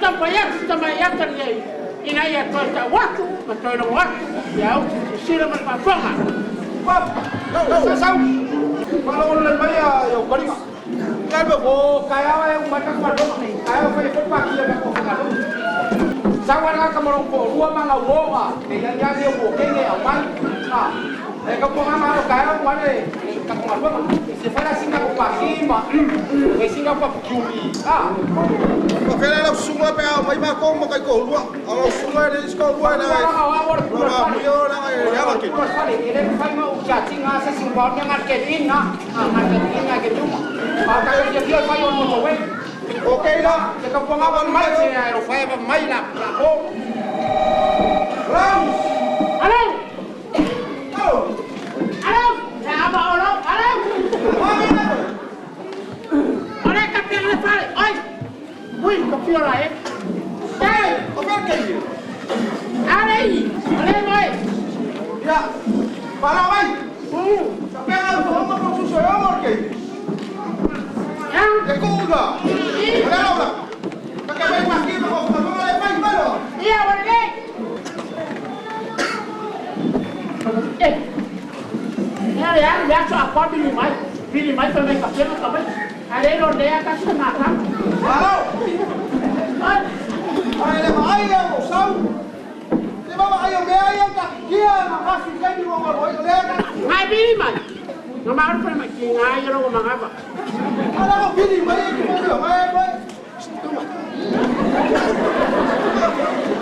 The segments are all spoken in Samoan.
Taumafai atu si tamai ata lenei ina ia toe tau atu ma toe logo atu ia usi silasila ma le faafofoga. Sau faalogologo mai ia kaliga. Ia me o kaya e uma ka kwa kaya fa fo pa kia ka ko ka Sawa na ka mo ko rua ma nga wo e ya ya ne wo ke ne au mai. Ah. E ka po nga ma kaya wa ne ka ko ma se fa la singa ko pa ki ma. E singa pa kiuri. Ah. O fela la sunga pe au mai ma ko mo kai ko lua. Au sunga le isko lua na. La mo yo la e ya la ke. Fale, ele fai ma u cha tinga se sing ba nga ke in na. Ah, nga ke in nga ke tu. Ah, ka ke fia fai on mo we. Okay la. Ke ka po nga mai se ai ro fai ba mai la la ko. Ram. Alo! Alo. Alo! E ama olo! Alo! Ore ka pia le fale! Oi! Ui, ka pia la e! Hey! O fela ke ye. Ale! Ale mai! Ya. Para mai. Ka pe nga ko mo ko su so yo mo ke. Ya! E ko ga. Ora la. Ka ke mai ma ki mo ko ko le mai mai lo. Ia, ore le! Eh! Ya, ya, ya, so apa bili mai? Bili mai pa mai ka pia ka mai. Ale lo le ka su ma ka. Alo. Oi! Ai le mai ya mo sau. Te baba ai o me ai ka kia ma ka su kai ni mo mo le ka. Ngai bili mai. No ma ro pa mai ki ngai ro ma ngapa. Ala ko bili mai ki mo yo mai mai.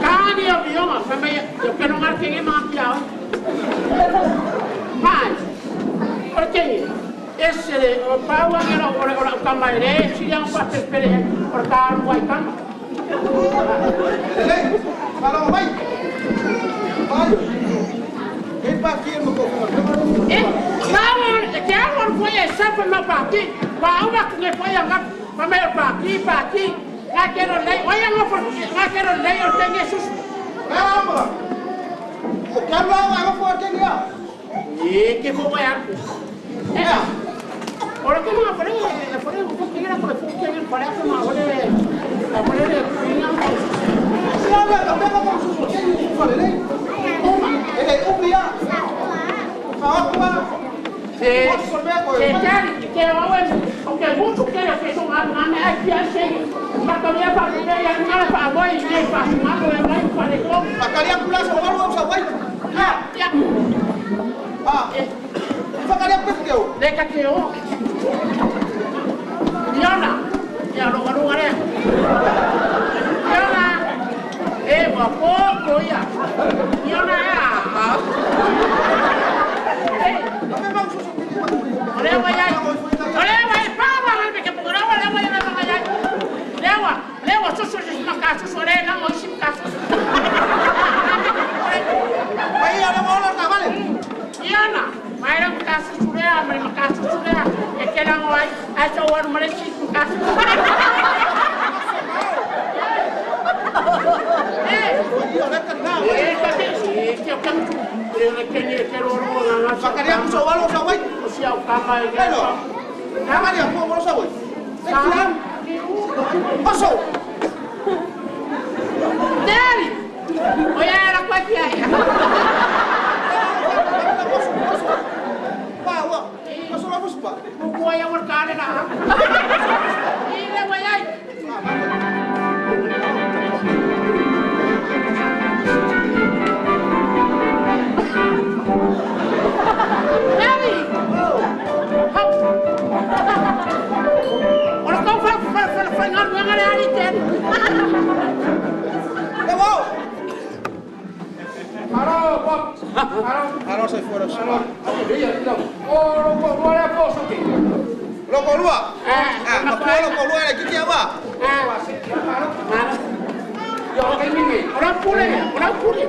Kani o bioma, fa mai yo ke no ngar ke nge ma pia. Mai. O ke ni. Ese le o paua nge ro ore ora ka mai le si yang pa pe pele o ka ru ai kama. Le. Para mai. Mai. Ke pa ki mo ko ko. Eh, paua ke au o foi e sa pa ma pa ki. Pa au ma ku nge foi nga pa mai pa ki pa ki. Nga ke ro le, oi nga fo nga ke ro le o te nge sus. Ah, mo. O ka la wa ko fo ke ni ya. E ke fo mai aku. Eh. Ora ke ma fo le fo le fo ke ra ko fo ke nge fo le ma fo le fo le nga. Si ala ka pe ko su so ke ni fo le. E le u ya. Fa ko ba. Se se tari ke o e o ke mutu ke ke so nga nga me ai pia se. Ma ka me pa me ya nga pa moi ne pa ma lo e mai pa le ko. Pa kalia kula sa walu sa wai. Ya ya. Ah. Fa kalia pe ke o. Le ka ke o. Yona. Ya lo lo ngare. Yona. E wa po ko ya. Yona ya. Eh, Ka pe ma su so ke ni. Ore wa ya. Ore wa pa wa le ke po ore wa le wa ya ma ya. Lewa, lewa su su su ma ka su su le na mo si ka su. Mai ala mo la ka vale. Yona, mai ra ka su su le a ma ka su su le a. E ke la mo ai, ai so wa mo le si ka su. Eh, Io le ka na. eh ka te si ke ka tu. Le ke ni ke ro ro na Fa kalia ku sa walu sa wai. O si au ka mai ke. Hello. Ka kalia ku mo sa wai. Le fian. Paso. Daddy. Oya era kwa kia. Pa wa. Paso la buspa. Kukua ya warkare na. Ile wayai. Daddy. Hop. Ora kau fa fa fa fa ngar ngar ari ten. E wo. Alo, Bob. Alo. Alo sai fuera. Alo. O lo ko lo le po so ke. Lo ko lua. Ah, Ah, ma ko lo ko lua le kiki awa. Ah, Alo. Yo ke ni ni. ora pule, ora pule.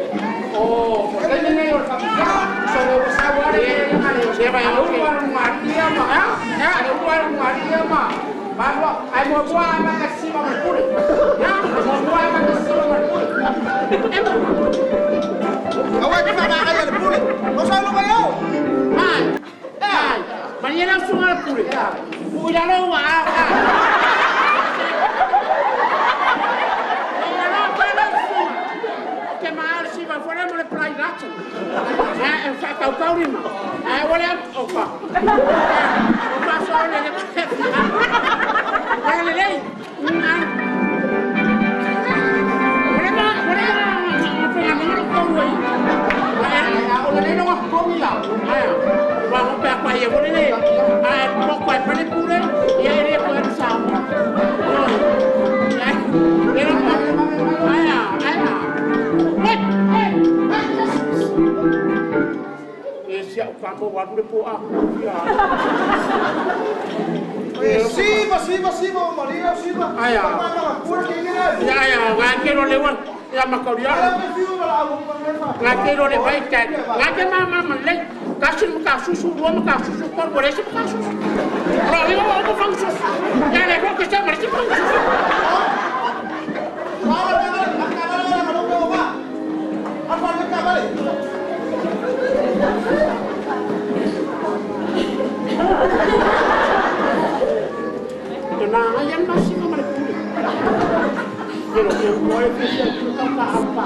O ke ni ni o fa. So lo sa wa le Se va ya. Wa ma dia ma. Ah, Ai wa ma dia ma. Ba wa ai mo wa ma ka si ma pule. Ya, mo wa ma ka si ma pule. Awa ki fa ma ai le pule. Lo sa lo ba yo. Mai. Mai. Maniera sunga pule. Ula lo wa. Aurima. Ai wale opa. Opa so le le. Le le le. Wale ma wale ma fa ya ma ko wai. Ai o le no ko mi la. Ai. Wa mo pa pa ye wale le. Ai mo kwa pa le pure. Ya le ko en sa. Ai. Le no. Ai ai. Hey, hey. E sia o ka mo wa le po a. Ya. Siva, siva, siva, Maria, siva. Ai, ah. Ya ya, ga ke ro le wa. Ya ma ko ya. Nga ke ro le bai ta. Nga ke ma ma ma le. Ka su ka su su ro ma ka su su ko bo le su ka su. Ro le mo mo fang su. Ya le ko ke sa ma si fang su. Na yan ma si ma le pule. Ye ro ke mo e ke se ku ka ka pa.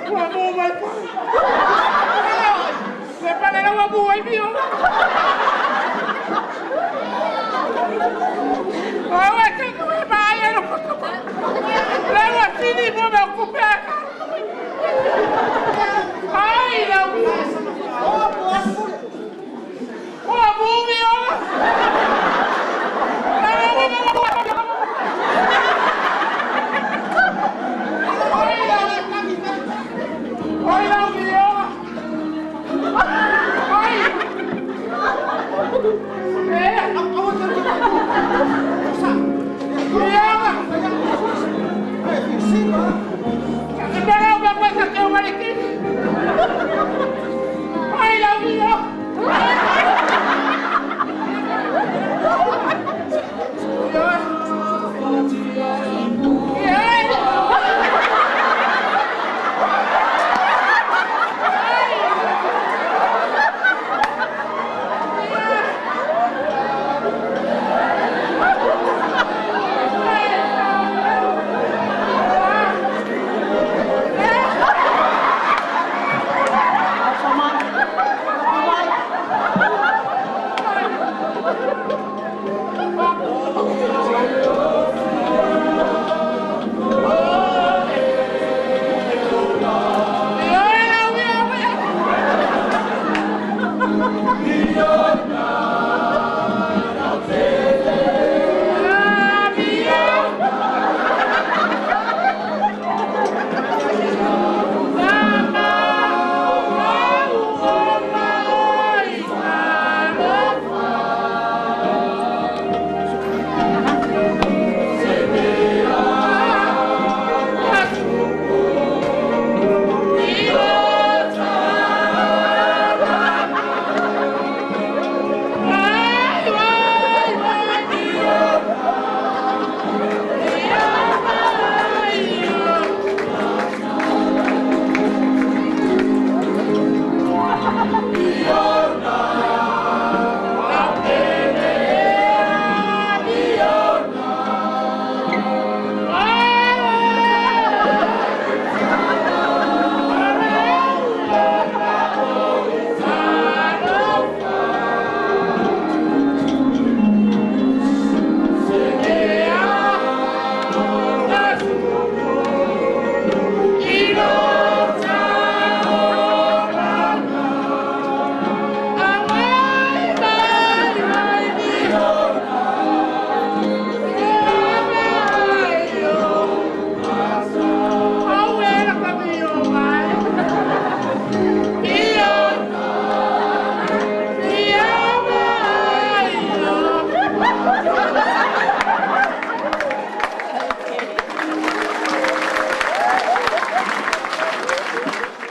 Wa mo mai pa. Le pa le wa mo ai bio. Ah ouais, que que ba ya no. Le wa fini mo me occuper. Ai la.